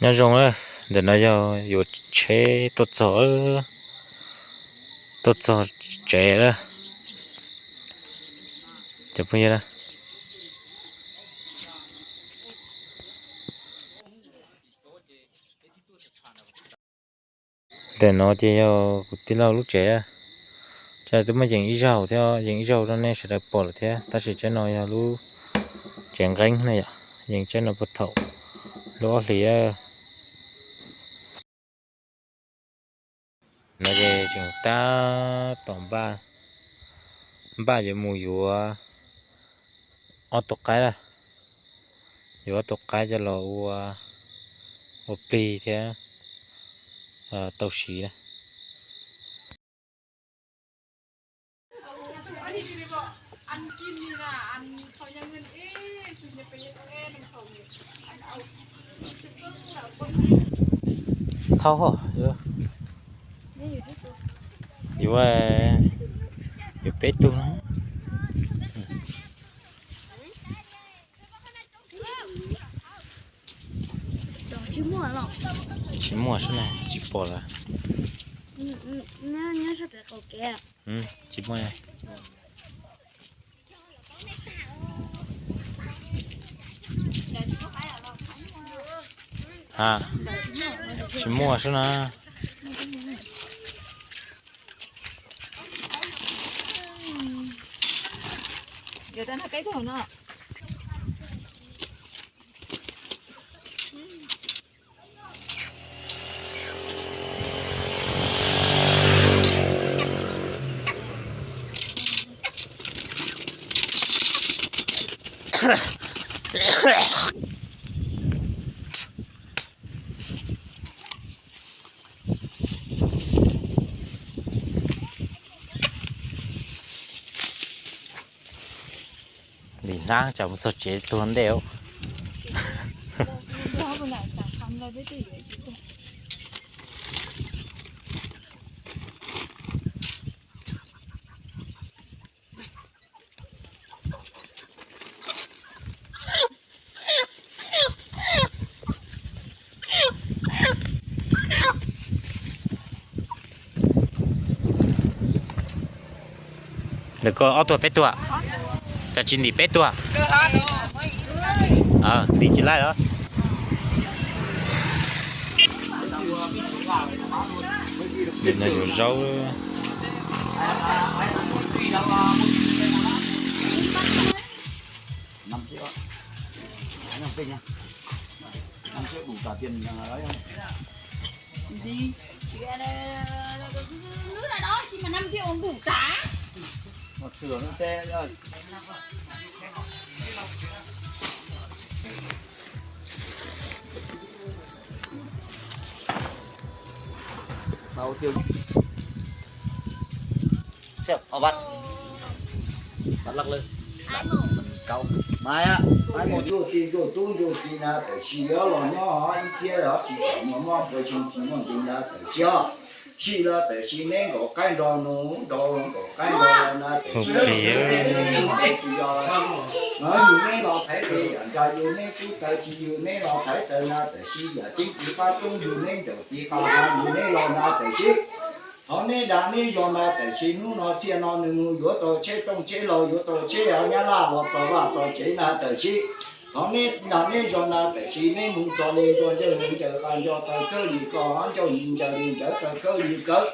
Nyob zoo na, ntawm no yog yuav tsheb tuaj txog, tuaj txog tsev lawm. Cov phooj ywg, ntawm no ces yog kuv tij laug lub tsev. Tsev twb muaj yees ib zaug thiab, yees ib zaug rau nej sawv daws pom lawm thiab, tab sis tsev no yog lub tsev nqeeb na yom, yees tsev no puag thaum lub ob hlis. No ces tseem tab tom npaj, npaj yuav mus yuav ob tug qaib na, yuav ob tug qaib coj los ua, ua plig thiab tau siv na. Thauj, yuav, yuav peb tug no. Tsis muaj sab na, tsis pom lawm. Tsis muaj. Ha, tsis muaj sab na. Lim hnab tsam mus txog tsev tuag ntej. Ntawm koj ob tuag peb tuag, cas tsis ntim peb tuag? Ntim tsis laij los? Nim no yuav zaub. Mas mus ntsuag txiv ntsuag tub ntsuag txiv na tawm sis yuav los nyob ib thiab os, tsis tawm muaj mob npua xyoo tsis muaj nqis na tawm sis os. Sim los tawm sis neb nkaum qaib nrog nus nrog nkaum qaib nrog na tawm sis. Yug neb los thaiv tes yam nra yug neb kub taw tsis yug neb los thaiv taw na tawm sis yam ceeb tsis qab roob yug neb ncaum tsis qab ha yug neb los na tawm sis. Thov neb dag neb zog na tawm sis hnub no txhia no nws mus yuav tau tsheb tooj tsheb laug yuav tau tsheb nyab laj los txog vaj txog tsev na tawm sis. Thov neb dag neb zog na tawm sis neb mus txog li npua ncaws ncaws qas nco taw kawg li koj ncauj li ncaws li ncaws taw kawg li kawg.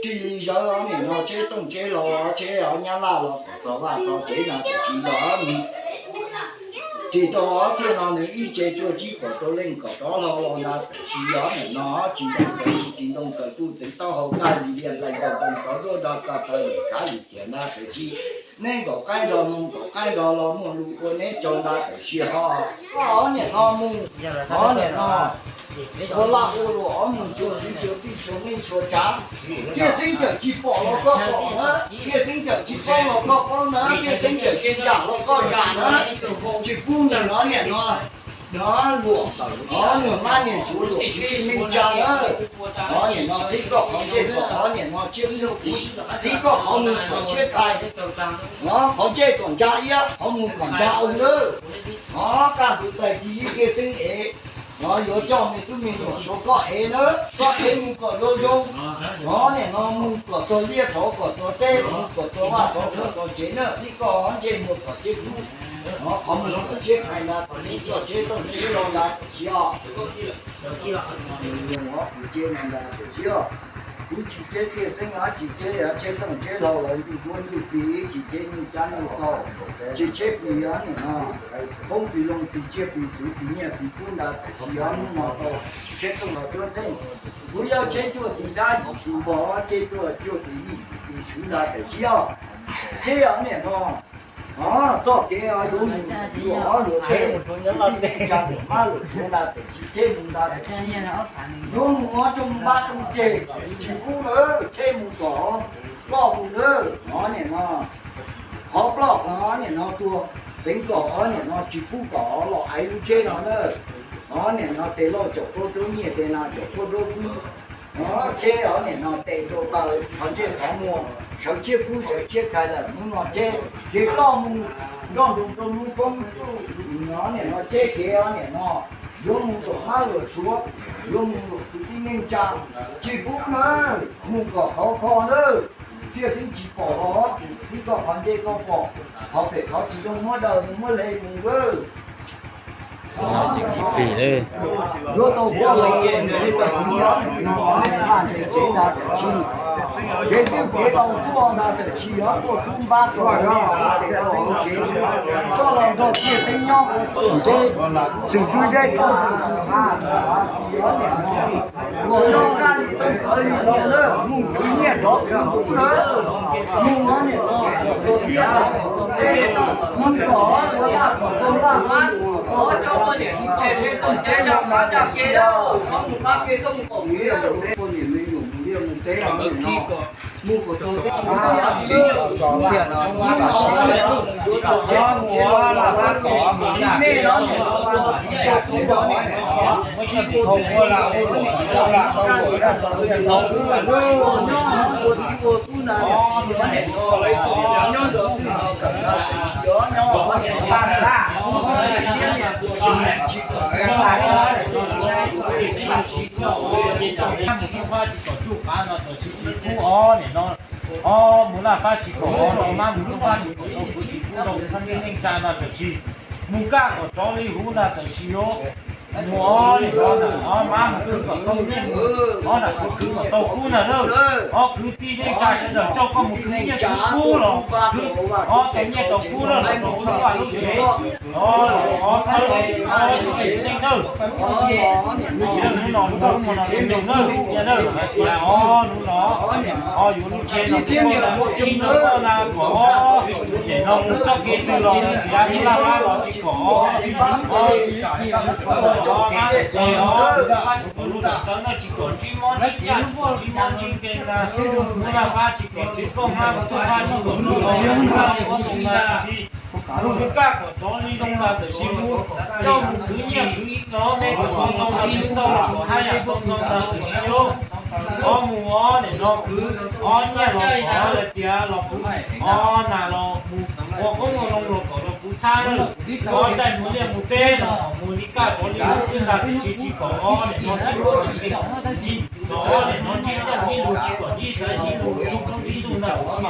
Ris li zawv os niam no tsheb tooj tsheb laug tsheb nyab laj los kom txog vaj txog tsev na tawm sis los mus. Ris tau ob txhiab no nws ib tse cuaj tsib kom rau leej kom rov hlo los na tawm sis os niam no tsis ntoo kawg tsis ntoo kawg kuj txeev taub hau kaj li liaj nplaig nkaus ntoo rov duab nrog koj taw lwm kav lwm tiam na tawm sis. Neb nkaum qaib nrog mus nkaum qaib nrog los muaj lus ua neb tsaug na tawm sis ho. Ob niam no mus, ob niam no ua laj ua luam ob mus xyuas tij xyuas tij xyuas neej xyuas tsav. Txiaj xeeb txawm tsis pom los koj pom na, txiaj xeeb txawm tsis paub los koj paub na, txiaj xeeb txawm tsis zam los koj zam na. Tsis pub nws no niam no, no luam, no niag mab niag suav luam tsis txij neej tsa na. Ob niam no qhib koj qhov ntsej kom ob niam no tshiab qhib koj qhov mus kom tshiab kai. No qhov ntsej kom ntsa iab, qhov mus kom ntsa oo na. No kaj ntug taig tis ib txiaj xeeb ev. No yuav coj me tub me nyuam rau koj ev na, koj ev mus kom zoo zoo. No nim no mus kom txog liaj rov kom txog teb, mus kom txog vaj rov kom txog tsev na, tib koj ntsej muag kom tsev kub. No qhov mus kom tsev hais nrad, kom tsev coj tsev tooj tsev hlau nrad tam sim os. Kuv tsis cev txiaj xeeb, tsis cev tsev tooj tsev hlau lawv ntuj duab ntuj plig, tsis cev nyuj cab nyuj kaus, tsis cev plig os nim no, poob plig loo plig tsiaj plig txhuv plig nyiaj plig kub nrad tam sim os. Hnub no tau tsev tooj los cuab txheej, kuv yuav cev cuaj tis dab yim tis npog, cev cuaj cuaj tis yij tis suv nrad tam sim os. Thiab os nim no, txoj kev yuav mus luag ob luag peb, luag tij neej tsa luag mab luag suav nrad tam sim, cev mus nrad tam sim, yuav mus ob tsoom npab tsoom ceg, tsis pub lawm, cev mus kom ploj mus lawm. No nim no, qhov ploj no nim no tuag, txeev kom os nim no tsis pub kom los aiv lub tsheb no na. No nim no tes lauj caum kub rau nyiaj, tes nas caum kub rau kub. No tsheb os nim no tes rau taw, qhov ntsej qhov muag, sawv tsiab kub sawv tsiab kais lawm. Hnub no tsheb kev ploj mus nroj nroos rau lub poob. No nim no tsheb kev os nim no yuav mus luag mab luag suav, yuav mus luag kwv tij neej tsa, tsis pub na, mus kom khov kho na. Txiaj xeeb tsis pom los, tib txoj qhov ntsej koj pom, qhov pem qhov tsis zoo muab daws muab hle mus lawm. Yuav tau tuaj los, txiv nyob no, nqa ntes tsev nrad tam sim, kev twj kev laus tuaj nrad tam sim, yog tuaj rub npab rau tsev, koj los nrog txiaj xeeb nyob ua txuj ntev, xwm xwb zeb rau xwm xwb, los nyob kaj li tawg tawv li no na, mus kwv nyiaj rov kwv kub na, mus no nim no, mus kom ua laj kom tau laj, tsev tau tsev los nrad tam sim. Mus tub fab tsis kom tsuj qab no tam sim tsis pub os nim no. Os mus laj fab tsis kom os no, mab mus tub fab tsis kom tau, kuv tsis pub rau kwv tij neej tsa no tam sim. Mus kaj kom tsov li huv ntag tam sim os. Mus os nim no na, os mab mus khwv kom tau nyiaj, os nam suav khwv kom tau kub ntag na. Os kwv tij neej tsa sawv daws coj koj mus khwv nyiaj khwv kub los, os tau nyiaj tau kub na los rau txhawb vaj lub tsev. Os los os txhawb os lub tsev neeg nawb. Hnub no hnub no hnub no nawb, hais tias os hnub no os yuav lub tsev no kuj muaj tsib hnub koj na kom os, nim no mus txoj kev twg los txiav tsis laj lab los tsis kom os. Os txoj kev os, lub tawv na tsis kom ntsib mob ntsib ntsaj, tsis kom ntsib mob ntsib nkeeg na. Hnub laj fab tsis kom txiv koj hmab, hnub laj fab tsis kom lub tsev tsis kom lub tsev na. Mus kaj kom tsov li zoo ntag tam sim, mus coj mus khwv nyiaj khwv ib los nej kom mus ntau ntau los khwv ntau los kom haj yam tau ntau ntag tam sim os. Os mus os nim no khwv os nyiaj los kom hais tias los khwv os nas los mus ua qoob ua loo los kom los kuv txhab lawm. Os txaij mus liaj mus teb los kom mus li kaj tsov li huv xwb ntag tam sim, tsis kom os nim no ntsib, tsis kom os nim no ntsib nyiaj ntsib lus, tsis kom ntsib xaiv ntsib lus, ntsib koob ntsib ntuj ntag tam sim.